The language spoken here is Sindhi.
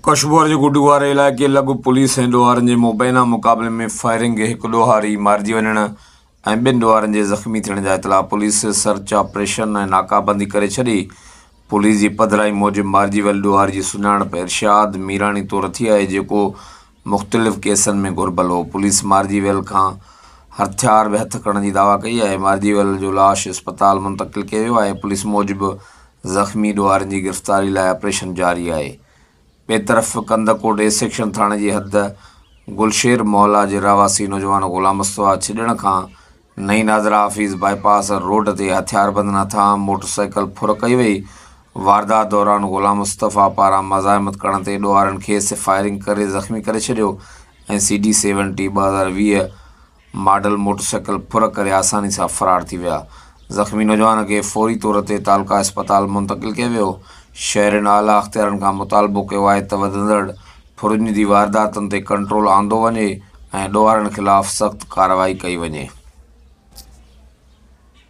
ڪشمور جي گڊو واري علائقي لڳ پوليس ۽ ڏوهارين جي مبينا مقابلي ۾ فائرنگ، هڪ ڏوهاري مارجي وڃڻ ۽ ٻن ڏوهارين جي زخمي ٿيڻ جا اطلاع، پوليس سرچ آپريشن ۽ ناڪابندي ڪري ڇڏي، پوليس جي پڌرائي موجب مارجي ويل ڏوهاري جي سڃاڻپ ارشاد ميراڻي طور ٿي آهي جيڪو مختلف ڪيسن ۾ گهربل هو، پوليس مارجي ويل کان هٿيار به هٿ ڪرڻ جي دعويٰ ڪئي آهي، مارجي ويل جو لاش اسپتال منتقل ڪيو ويو آهي، پوليس موجب زخمي ڏوهارين جي گرفتاري لاء آپريشن جاري آهي. ٻئي طرف ڪنڌڪوٽ اي سيڪشن ٿاڻي جي حد گلشير محلا جي رهواسي نوجوان غلام مصطفيٰ ڇڏڻ کان نئين ناظره آفيس باء پاس روڊ تي هٿياربندن هٿان موٽر سائيڪل ڦر ڪئي وئي، واردات دوران غلام مصطفيٰ پاران مزاحمت ڪرڻ تي ڏوهارين کيس فائرنگ ڪري زخمي ڪري ڇڏيو ۽ C D seventy 2020 model motorcycle ڦر ڪري آساني سان فرار ٿي ويا. زخمي نوجوان کي فوري طور تي تعلقه اسپتال منتقل ڪيو ويو. شهرين اعليٰ اختيارين کان مطالبو ڪيو آهي ته وڌندڙ ڦرن جي وارداتن تي ڪنٽرول آندو وڃي ۽ ڏوهارين خلاف سخت ڪارروائي ڪئي وڃي.